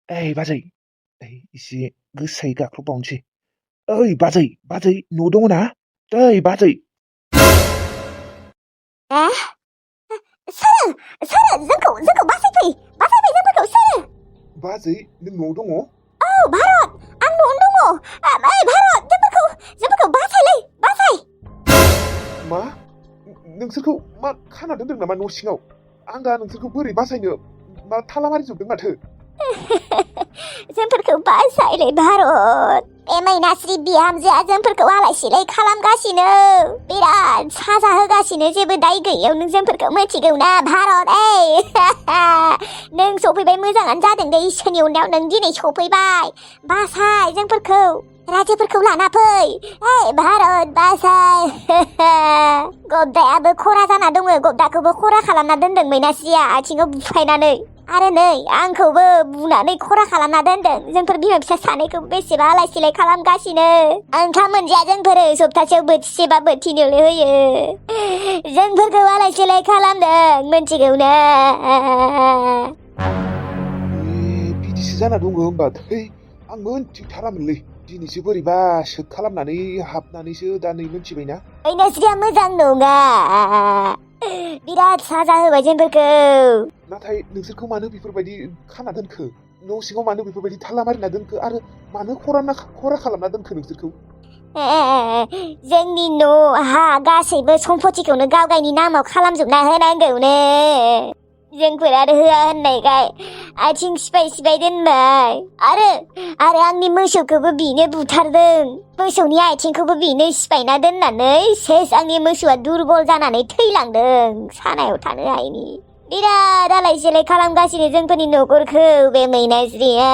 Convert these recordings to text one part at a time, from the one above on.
ओइ बाजै, ओइ एसे गोसायै गाख्रबबावनोसै। ओइ बाजै, बाजै न' दङ ना? ओइ बाजै। ए सोरो जोंखौ बासायफै जोंफोरखौ सोरो? बाजै नों न'आव दङ? औ भारत आं न'आवनो दङ। ओइ भारत जोंफोरखौ बासाय। मा? नोंसोरखौ मा खाना दोनदों नामा न' सिङाव? आं दा नोंसोरखौ बोरै बासायनो? मा थाला मारिजोबदों माथो? जोंफोरखौ बासायलै भारत। बे मैनास्रि बिहामजोआ जोंफोरखौ आलाय सिलाय खालामगासिनो। बिराद साजा होगासिनो जेबो दाय गैयैयाव नों जोंफोरखौ मिथिगौ ना भारत ओइ। नों सफैबाय मोजाङानो जादों दे इसोरनि अननायाव नों दिनै सफैबाय। बासाय जोंफोरखौ रायजोफोरखौ लाना फै। ओइ भारत बासाय। गड्डायाबो खरा जाना दङ। गड्डाखौबो खरा खालामना दोनदों मैनास्रिया आथिङाव बुफायनानै। आरो नै आंखौबो बुनानै खरा खालामना दोनदों। जोंफोर बिमा फिसा सानैखौबो बेसेबा आलाय सिलाय खालामगासिनो। ओंखाम मोनजाया जोंफोरो सप्तासेयाव बोथिसेबा बोथिनैल' होयो। जोंफोरखौ आलाय सिलाय खालामदों मिथिगौ ना? बिदिसो जाना दङ होमबा। थै आं मोनथिथारामोनलै। दिनैसो बोरैबा सोख खालामनानै हाबनानैसो दा नै मोनथिबायना। मैनास्रिया मोजां नङा। बिराद साजा होबाय जोंफोरखौ। नाथाय नोंसोरखौ मानो बेफोरबायदि खाना दोनखो? न' सिङाव मानो बेफोरबायदि थाला मारिना दोनखो? आरो मानो खरा खालामना दोनखो नोंसोरखौ? जोंनि न' हा गासैबो सम्पतिखौनो गावगायनि नामाव खालामजोबना होनांगौनो। जोंफोर आरो होआ होननायखाय आथिं सिफाय दोनबाय। आरो आंनि मोसौखौबो बिनो बुथारदों। मोसौनि आथिंखौबो बिनो सिफायना दोननानै सेस आंनि मोसौआ दुरबल जानानै थैलांदों सानायाव थानो हायैनि। बिराद आलाय सिलाय खालामगासिनो जोंफोरनि न'खरखौ बे मैनास्रिया।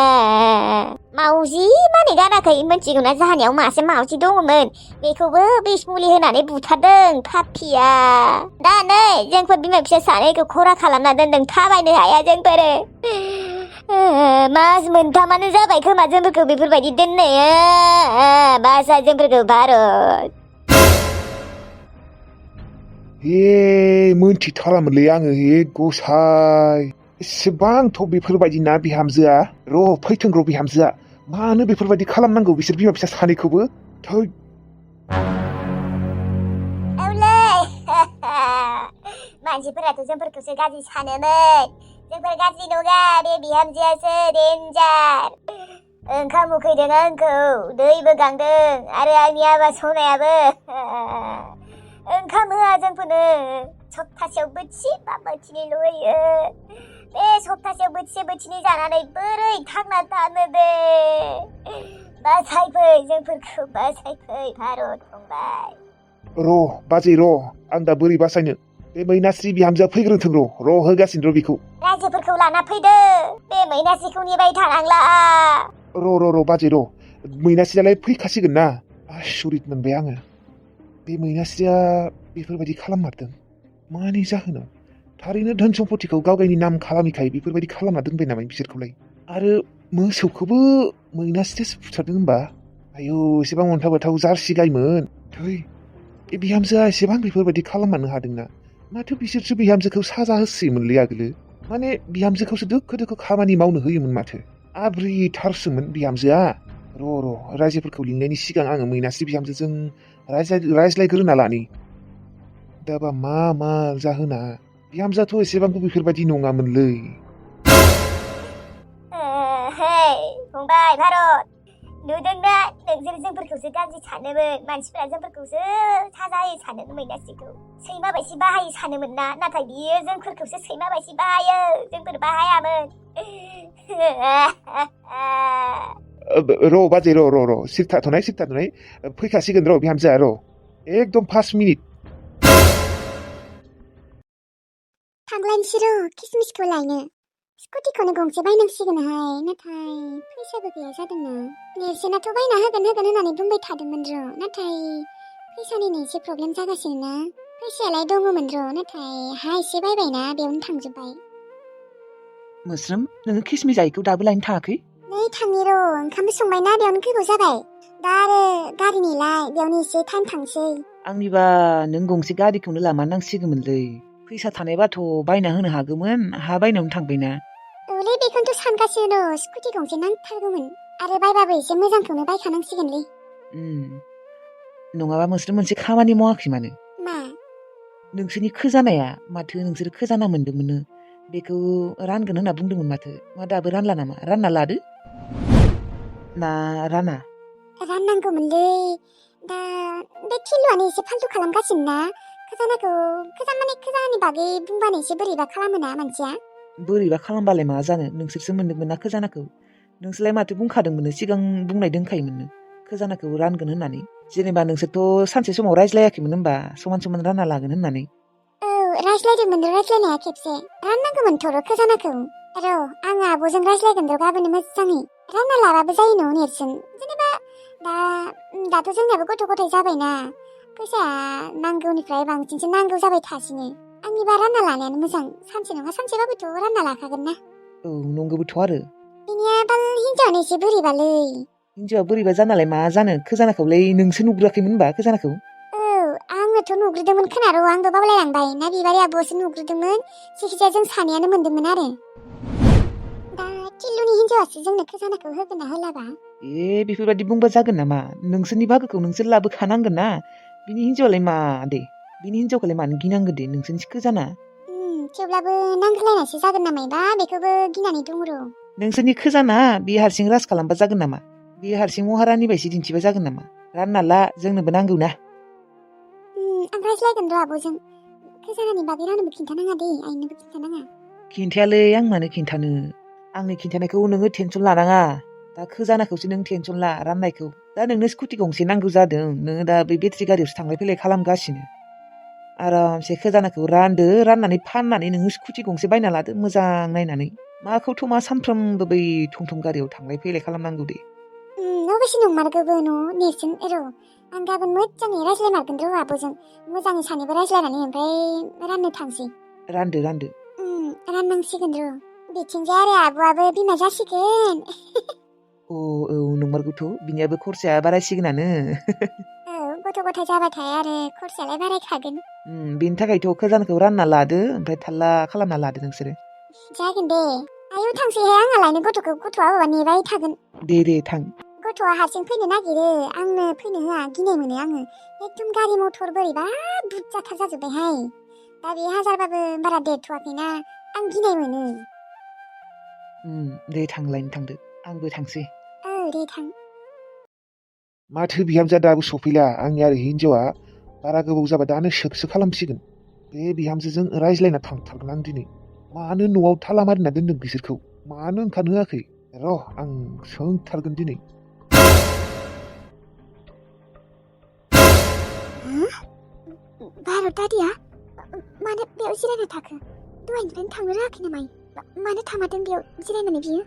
मावजि माने गानाखै मिथिगौ ना? जाहानियाव मासे मावजि दङमोन। बेखौबो बिस मुलि होनानै बुथारदों पापिया। दा नै जोंफोर बिमा फिसा सानैखौ खरा खालामना दोनदों। थाबायनो हाया जोंफोरो। मास मोनथामानो जाबाय खोमा जोंफोरखौ बेफोरबायदि दोननाया। बासा जोंफोरखौ भारत। मोनथिथारामोनलै आङो। गसाय एसेबांथ' बेफोरबायदि ना बिहामजोआ। फैथों र' बिहामजोआ। मानो बेफोरबायदि खालामनांगौ बिसोर बिमा फिसा सानैखौबो? थै मानसिफोराथ' जोंफोरखौसो गाज्रि सानोमोन। जोंफोर गाज्रि नङा, बे बिहामजोआसो डेन्जार। ओंखाम उखैदों आंखौ, दैबो गांदों आरो आंनि आबाद सनायाबो ओंखाम होआ जोंफोरनो। सप्तासेयाव बोथिसे बा बोथिनैल' होयो। बे सप्तासेयाव बोथिसे बोथिनै जानानै बोरै थांना थानो दे? बासायफै जोंफोरखौ बासायफै भारत फंबाय। बाजै आं दा बोरै बासायनो? बे मैनास्रि बिहामजोआ फैग्रोथों र' होगासिनो र' बिखौ। रायजोफोरखौ लाना फैदो। बे मैनास्रिखौ नेबाय थानांला। बाजै मैनास्रियालाय फैखासिगोन ना। आसरित मोनबाय आङो। बे मैनास्रिया बेफोरबायदि खालाममारदों मानि जाहोनाव? थारैनो धोन सम्पतिखौ गावगायनि नाम खालामिखाय बेफोरबायदि खालामना दोनबाय नामा बिसोरखौलाय? आरो मोसौखौबो मैनास्रियासो बुथारदों होनबा? आयौ एसेबां अन्थाव बाथाव जार्सि गायमोन। थै बे बिहामजोआ एसेबां बेफोरबायदि खालामनो हादोंना? माथो बिसोरसो बिहामजोखौ साजा होसोयोमोनलै आगोलो। माने बिहामजोखौसो दोखो खामानि मावनो होयोमोन माथो। आब्रिथारसोमोन बिहामजोआ। रायजोफोरखौ लिंनायनि सिगां आङो मैनास्रि बिहामजोजों रायज्लायग्रोना लानि। दाबा मा जाहोना? बिहामजोआथ' एसेबांबो बेफोरबायदि नङामोनलै। फंबाय भारत, नुदोंना? नोंसोर जोंफोरखौसो गाज्रि सानोमोन। मानसिफोरा जोंफोरखौसो साजा होयो सानोमोन मैनास्रिखौ। सैमा बायदि बाहायो सानोमोन ना? नाथाय बियो जोंफोरखौसो सैमा बायदि बाहायो। जोंफोर बाहायामोन। बाजै सिरि थाथ'नाय फैखासिगोन बिहामजोआ एकदम 5 मिनिट। थांलायनोसै किसमिसखौ लायनो। स्कुटिखौनो गंसे बायनांसिगोनहाय, नाथाय फैसाबो गैया जादोंना। नेरसोनाथ' बायना होगोन होननानै बुंबाय थादोंमोन नाथाय फैसानिनो एसे प्रब्लेम जागासिनो ना। फैसायालाय दङमोन नाथाय हा एसे बायबायना बेयावनो थांजोब्बाय। मोस्रोम, नोङो किसमिस जायैखौ दाबो लायनो थाङाखै? नै थांनि ओंखामबो संबायना बेयावनो गोबाव जाबाय। दा आरो गारि नेलाय, बेयावनो एसे टाइम थांसै। आंनिबा नों गंसे गारिखौनो लामारनांसिगौमोनलै। फैसा थानायबाथ' बायना होनो हागौमोन, हा बायनायावनो थांबायना। औलै बेखौनोथ' सानगासिनो स्कुटि गंसे नांथारगौमोन आरो बायबाबो एसे मोजांखौनो बायखानांसिगोनलै नङाबा मोस्रोम मोनसे खामानि मावाखै मानो मा नोंसोरनि खोजानाया माथो नोंसोर खोजाना मोन्दोंमोननो बेखौ रानगोन होनना बुंदोंमोन माथो मा दाबो रानला नामा रानना लादो ना राना राननांगौमोनलै दा बे थिलुआनो एसे फाल्तु खालामगासिनो ना खोजानाखौ खोजानानि बागै बुंबानो एसे बोरैबा खालामोना मानसिया बोरैबा खालामबालाय मा जानो नोंसोरसो मोन्दोंमोन ना खोजानाखौ नोंसोरलाय माथो बुंखादोंमोननो सिगां बुंनाय दोनखायोमोननो खोजानाखौ रानगोन होननानै जेनेबा नोंसोरथ' सानसे समाव रायज्लायाखैमोन होनबा समान समान रानना लागोन होननानै औ रायज्लायदोंमोन रायज्लायनाया खेबसे राननांगौमोनथ' र' खोजानाखौ र' आं आब'जों रायज्लायगोन र' गाबोनो मोजाङै रानना लाबाबो जायो न' नेरसोन जेनेबा दाथ' जोंनियाबो गथ' गथाय जाबायना फैसाया नांगौनिफ्राय बांसिनसो नांगौ जाबाय थासिनो आंनिबा रानना लानायानो मोजां सानसे नङा सानसेबाबोथ' रानना लाखागोन ना औ नंगौबोथ' आरो बिनिया बाल हिनजावानो एसे बोरैबालै हिनजावा बोरैबा जानालाय मा जानो खोजानाखौलाय नोंसो नुग्राखैमोन होनबा खोजानाखौ आंनोथ' नुग्रोदोंमोन खोनार' आंबो बावलायलांबाय ना बिबारि आब'आसो नुग्रोदोंमोन जायखिजाया जों सानैयानो मोनदोंमोन आरो दा टिल्लुनि हिनजावासो जोंनो खोजानाखौ होगोन ना होलाबा बेफोरबायदि बुंबा जागोन नामा नोंसोरनि बाहागोखौ नोंसोर लाबोखानांगोन ना बिनि हिनजावालाय मा दे बिनि हिनजावखौलाय मानो गिनांगौ दे नोंसोरनिसो खोजाना थेवब्लाबो नांगोलायनायसो जागोन नामायबा बेखौबो गिनानै दङ र' नोंसोरनि खोजाना बे हारसिं राज खालामबा जागोन नामा बे हारसिं महारानि बायदि दिन्थिबा जागोन नामा रानना ला जोंनोबो नांगौ ना आं रायज्लायगोन र' आब'जों खोजानानि बागै रावनोबो खिन्थानाङा दे आइनोबो खिन्थानाङा खिन्थायालै आं मानो खिन्थानो आंनि खिन्थानायखौ नोङो टेनसन लानाङा दा खोजानाखौसो नों टेनसन ला राननायखौ दा नोंनो स्कुटि गंसे नांगौ जादों नोङो दा बे बेटारि गारियावसो थांलाय फैलाय खालामगासिनो आरामसे खोजानाखौ राननानै फाननानै नोङो स्कुटि गंसे बायना लादो मोजां नायनानै माखौथ' मा सानफ्रोमबो बै थं गारियाव थांलाय फैलाय खालामनांगौ दे अबेसे नंमारगौबो न' नेरसोन र' आं गाबोन मोजाङै रायज्लायमारगोन र' आब'जों मोजाङै सानैबो रायज्लायनानै ओमफ्राय राननो थांसै रानदो राननांसिगोन र' बिथिंजाय आरो आब'आबो बिमा जासिगोन औ नंमारगौथ' बिनियाबो खरसाया बारायसिगोनानो गथ' गथाय जाबाथाय आरो खरसायालाय बारायखागोन बेनि थाखायथ' खोजानखौ रानना लादो ओमफ्राय थाल्ला खालामना लादो नोंसोरो जागोन दे आयौ थांसैहाय आंहा लायनो गथ'आ अबा नेबाय थागोन दे थां गथ'आ हारसिं फैनो नागिरो आंनो फैनो होआ गिनाय मोनो आङो एकदम गारि मथर बोरैबा बुरजाथार जाजोब्बायहाय दा बे हाजारबाबो बारा देरथ'वाखैना आं गिनाय मोनो दे थांलायनो थांदो आंबो थांसै दे थां माथो बिहामजोआ दाबो सफैला आंनि आरो हिनजावा बारा गोबाव जाबा दानो सोबसो खालामसिगोन बे बिहामजोजों रायज्लायना थांथारगोन आं दिनै मानो न'आव थाला मारिना दोनदों बिसोरखौ मानो ओंखारनो होआखै र' आं सोंथारगोन दिनै भारत दादिया मानो बेयाव जिरायना थाखो दहायनिफ्रायनो थांनो रोङाखै नामा मानो थामारदों बेयाव जिरायनानै बियो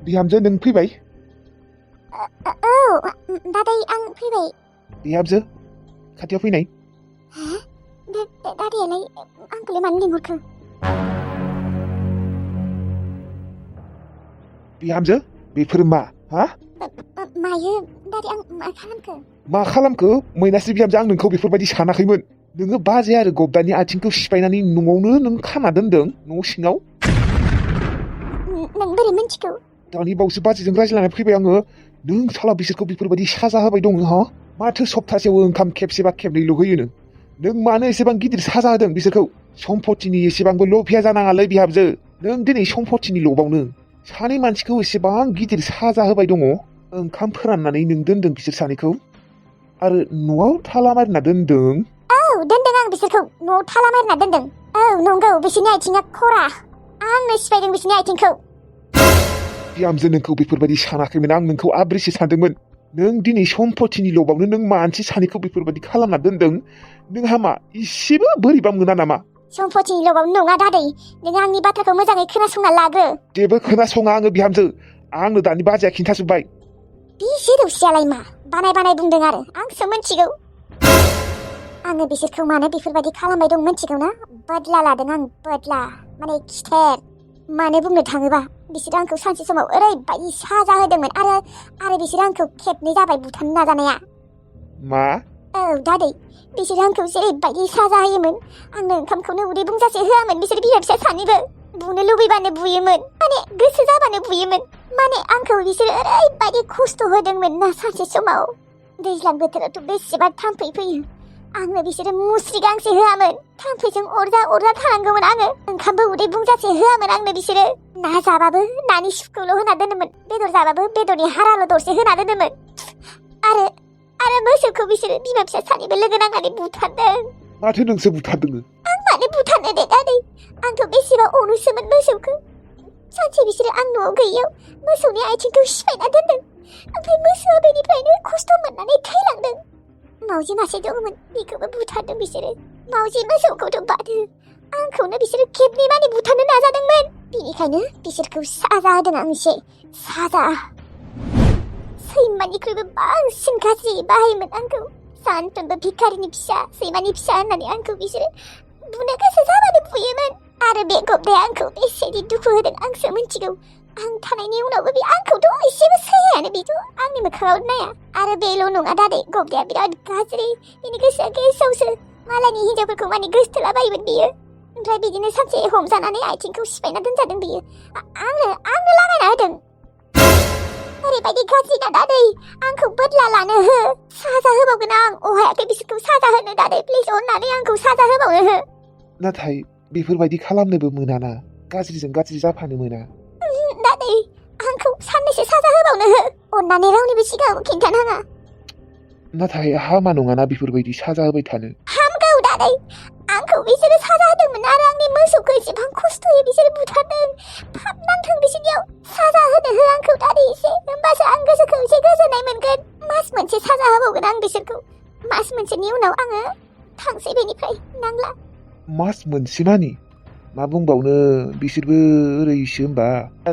बिहामजो नों फैबाय औ दादै आं फैबाय बिहामजो खाथियाव फैनाय बे दादियालाय आंखौलाय मानो लिंहरखो बिहामजो बेफोर मा हा मायो दादि आं मा खालामखो मा खालामखो मैनास्रि बिहामजो आं नोंखौ बेफोरबायदि सानाखैमोन नोङो बाजै आरो गबदानि आथिंखौ सिफायनानै न'आवनो नों खाना दोनदों न' सिङाव नों बोरै मिन्थिखौ दानि बावसो बाजैजों रायज्लायनानै फैबाय आङो नों साला बिसोरखौ बेफोरबायदि साजा होबाय दङ हा माथो सप्तासेयाव ओंखाम खेबसेबा खेबनैल' होयो नों मानो एसेबां गिदिर साजा होदों बिसोरखौ सम्पतिनि एसेबांबो लभिया जानाङालै बिहामजो नों दिनै सम्पतिनि लबावनो सानै मानसिखौ एसेबां गिदिर साजा होबाय दङ ओंखाम फोराननानै नों दोनदों बिसोर सानैखौ आरो न'आव थाला मारिना दोनदों दोनदों आं बिसोरखौ न'आव थाला मारिना दोनदों नंगौ बिसोरनि आथिङा खरा आंनो सिफायदों बिसोरनि आथिंखौ बिहामजो नोंखौ बेफोरबायदि सानाखैमोन आं नोंखौ आब्रिसो सानदोंमोन नों दिनै सम्पतिनि लबावनो नों मानसि सानैखौ बेफोरबायदि खालामना दोनदों नोंहा मा इसेबो बोरैबा मोना नामा सम्पतिनि लबाव नङा दादै नों आंनि बाथ्राखौ मोजाङै खोनासंना लाग्रो जेबो खोनासङा आङो बिहामजो आंनो दानि बाजैया खिन्थाजोब्बाय बे जेरौसियालाय मा बानाय बुंदों आरो आंसो मिथिगौ आङो बिसोरखौ मानो बेफोरबायदि खालामबाय दं मिथिगौ ना बदला लादों आं बदला माने खिथेर मानो बुंनो थाङोबा बिसोर आंखौ सानसे समाव ओरैबायदि साजा होदोंमोन आरो बिसोर आंखौ खेबनै जाबाय बुथारनो नाजानाया मा दादै बिसोर आंखौ जेरैबायदि साजा होयोमोन आंनो ओंखामखौनो उदै बुंजासे होआमोन बिसोर बिहार फिसा सानैबो बुनो लुबैबानो बुयोमोन माने गोसो जाबानो बुयोमोन माने आंखौ बिसोरो ओरैबायदि खस्थ' होदोंमोन ना सानसे समाव दैज्लां बोथोरावथ' बेसेबा थाम्फै फैयो आंनो बिसोरो मुस्रि गांसे होआमोन थाम्फैजों अरजा थानांगौमोन आङो ओंखामबो उदै बुंजासे होआमोन आंनो बिसोरो ना जाबाबो नानि सुपखौल' होना दोनोमोन बेदर जाबाबो बेदरनि हाराल' दरसे होना दोनोमोन आरो मोसौखौ बिसोरो बिमा फिसा सानैबो लोगो नांनानै बुथारदों माथो नोंसो बुथारदों आं मानो बुथारनो दे दादै आंथ' बेसेबा अनोसोमोन मोसौखौ सानसे बिसोरो आं न'आव गैयियाव मोसौनि आथिंखौ सिफायना दोनदों ओमफ्राय मोसौआ बेनिफ्रायनो खस्थ' मोननानै थैलांदों मावजि मासे दंमोन बेखौबो बुथारदों बिसोरो मावजि मोसौखौथ' बादो आंखौनो बिसोरो खेबनै मानि बुथारनो नाजादोंमोन बेनिखायनो बिसोरखौ साजा होदों आं एसे साजा सैमानिख्रुइबो बांसिन गाज्रि बाहायोमोन आंखौ सानफ्रोमबो भिखारिनि फिसा सैमानि फिसा होननानै आंखौ बिसोरो बुनो गोसो जाबानो बुयोमोन आरो बे गबदाया आंखौ बेसेदि दुखु होदों आंसो मिथिगौ आं थानायनि उनावबो बे आंखौथ' एसेबो सैयानो बेथ' आंनि मोखाङाव नाया आरो बेल' नङा दादै गबदाया बिराद गाज्रि बिनि गोसोआ गेसावसो मालायनि हिनजावफोरखौ माने गोसथोलाबायोमोन बियो ओमफ्राय बिदिनो सानसे हमजानानै आथिंखौ सिफायना दोनजादों बियो आंनो लागायना होदों ओरैबायदि गाज्रि ना दादै आंखौ बदला लानो हो साजा होबावगोन आं अहायाखै बिसोरखौ साजा होनो दादै प्लिज अननानै आंखौ साजा होबावनो हो नाथाय बेफोरबायदि खालामनोबो मोनाना गाज्रिजों गाज्रि जाफानो मोना दादै आंखौ साननैसो साजा होबावनो हो अननानै रावनिबो सिगाङाव खिन्थानाङा नाथाय हामा नङाना बेफोरबायदि साजा होबाय थानो हामगौ दादै आंखौ बिसोरो साजा होदोंमोन आरो आंनि मोसौखौ एसेबां खस्थ'यै बिसोरो बुथारदों पाप नांथों बिसोरनियाव साजा होनो हो आंखौ दादै एसे होमबासो आं गोसोखौ एसे गोजोननाय मोनगोन मास मोनसे साजा होबावगोन आं बिसोरखौ मास मोनसेनि उनाव आङो थांसै बेनिफ्राय नांला मास मोनसे मानि मा बुंबावनो बिसोरबो ओरैसो होमबा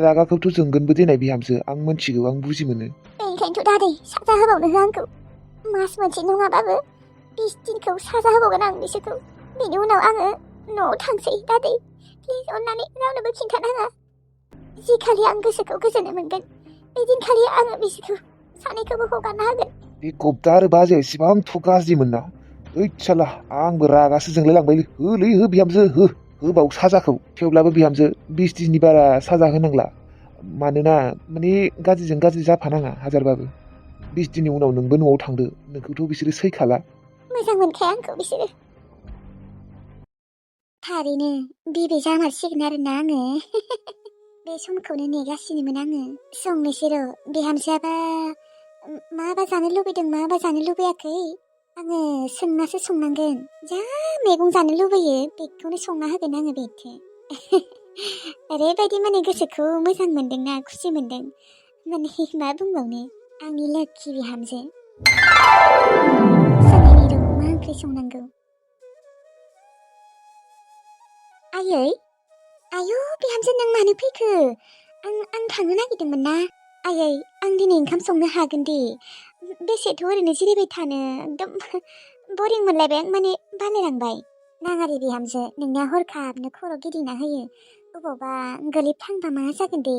रागाखौथ' जोंगोनबो देनाय बिहामजो आं मोनथिगौ आं बुजि मोनो बेनिखायनोथ' दादै साजा होबावनो हो आंखौ मास मोनसे नङाबाबो 20 दिनखौ साजा होबावगोन आं बिसोरखौ बेनि उनाव आङो न'आव थांसै दादै प्लिज अननानै रावनोबो खिन्थानाङा जि खालि आं गोसोखौ गोजोननो मोनगोन बे दिनखालि आङो बिसोरखौ सानैखौबो हगारना होगोन बे गबदा आरो बाजैया एसेबांथ' गाज्रिमोन ना ओइ साला आंबो रागासो जोंलाय लांबाय होलै हो बिहामजो होबाव साजाखौ थेवब्लाबो बिहामजो 20 दिननि बारा साजा होनांला मानोना माने गाज्रिजों गाज्रि जाफानाङा हाजारबाबो 20 दिननि उनाव नोंबो न'आव थांदो नोंखौथ' बिसोरो सैखाला मोजां मोनखाया आंखौ बिसोरो थारैनो बिबै जामारसिगोन आरोना आङो बे समखौनो नेगासिनोमोन आङो संनोसै र' बिहामजोआबा माबा जानो लुबैदों माबा जानो लुबैयाखै आङो सोंनासो संनांगोन जा मैगं जानो लुबैयो बेखौनो संना होगोन आङो बेखौ ओरैबायदि माने गोसोखौ मोजां मोनदोंना खुसि मोनदों माने मा बुंबावनो आंनि लोखि बिहामजो सोंनायनि र' मा ओंख्रि संनांगौ आयै आयौ बिहामजो नों मानो फैखो आं थांनो नागिरदोंमोन ना आयै आं दिनै ओंखाम संनो हागोन दे बेसेथ' ओरैनो जिरायबाय थानो एकदम बरिं मोनलायबाय आं माने बालायलांबाय नाङारे बिहामजो नोंनिया हरखाबनो खर' गिदिंना होयो अबावबा गोलैफ्लांबा मा जागोन दे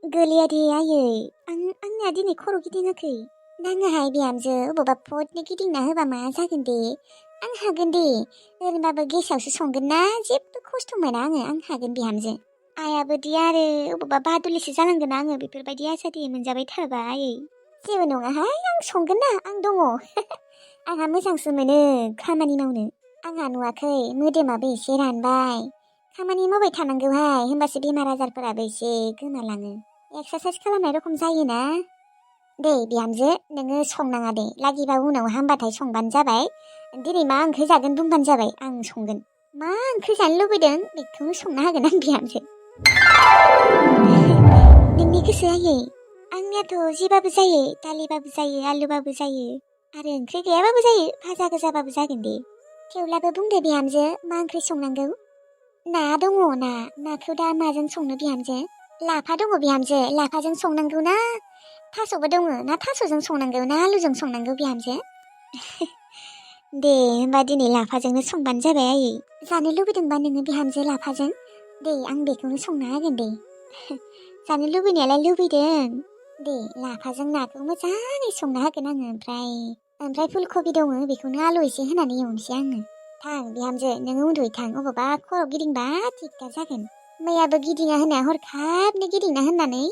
गोलैया दे आयै आंनिया दिनै खर' गिदिङाखै नाङाहाय बिहामजो अबावबा फटनो गिदिंना होबा मा जागोन दे आं हागोन दे ओरैनोबाबो गेसावसो संगोन ना जेबो खस्थ' मोना आं हागोन बिहामजो आयाबो दि आरो अबावबा बादुलिसो जानांगोन आङो बेफोरबायदि आसादि मोनजाबाय थाबा आयै जेबो नङाहाय आं संगोन ना आं दङ आंहा मोजांसो मोनो खामानि मावनो आंहा नुवाखै मोदोमाबो एसे रानबाय खामानि मावबाय थानांगौहाय होमबासो बेमार आजारफोराबो एसे गोमालाङो एक्सारसाइस खालामनाय रखम जायोना दे बिहामजो नोङो संनाङा दे लागिबा उनाव हामबाथाय संबानो जाबाय दिनै मा ओंख्रि जागोन बुंबानो जाबाय आं संगोन मा ओंख्रि जानो लुबैदों बेखौनो संना होगोन आं बिहामजो नोंनि गोसो आयै आंनियाथ' जिबाबो जायो दालिबाबो जायो आलुबाबो जायो आरो ओंख्रि गैयाबाबो जायो भाजा गोजाबाबो जागोन दे थेवब्लाबो बुंदो बिहामजो मा ओंख्रि संनांगौ ना दङ नाखौ दा माजों संनो बिहामजो लाफा दङ बिहामजो लाफाजों संनांगौ ना थास'बो दङ ना थास'जों संनांगौ ना आलुजों संनांगौ बिहामजो दे होमबा दिनै लाफाजोंनो संबानो जाबाय आयै जानो लुबैदोंबा नोङो बिहामजो लाफाजों दे आं बेखौनो संना होगोन दे जानो लुबैनायालाय लुबैदों दे लाफाजों नाखौ मोजाङै संना होगोन आङो ओमफ्राय फुलकबि दङ बेखौनो आलु एसे होनानै एवनोसै आङो थां बिहामजो नोङो उन्दुयै थां अबावबा खर' गिदिंबा दिगदार जागोन मैयाबो गिदिङा होना हरखाबनो गिदिंना होननानै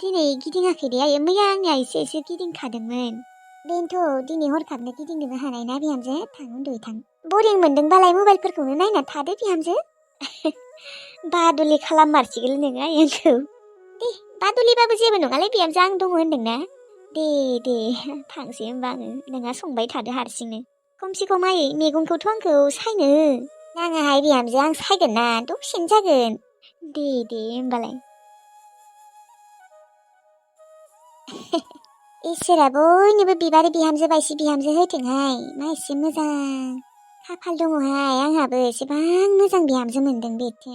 दिनै गिदिङाखै दे आयै मैया आंनिया एसे गिदिंखादोंमोन बेनोथ' दिनै हरखाबनो गिदिंनोबो हानाय ना बिहामजो थां उन्दुयै थां बरिं मोनदोंबालाय मबाइलफोरखौनो नायना थादो बिहामजो बादुलि खालाममारसिगोन नोङो आंखौ दे बादुलिबाबो जेबो नङालै बिहामजो आं दङ होनदोंना दे थांसै होमबा आङो नोंहा संबाय थादो हारसिंनो खमसे खम आयै मैगंखौथ' आंखौ सायनो हो नाङाहाय बिहामजो आं सायगोन ना दसेनो जागोन दे होमबालाय इसोरा बयनोबो बिबार बिहामजो बायसि बिहामजो होथोंहाय मा एसे मोजां खाफाल दङहाय आंहाबो एसेबां मोजां बिहामजो मोनदों बेथो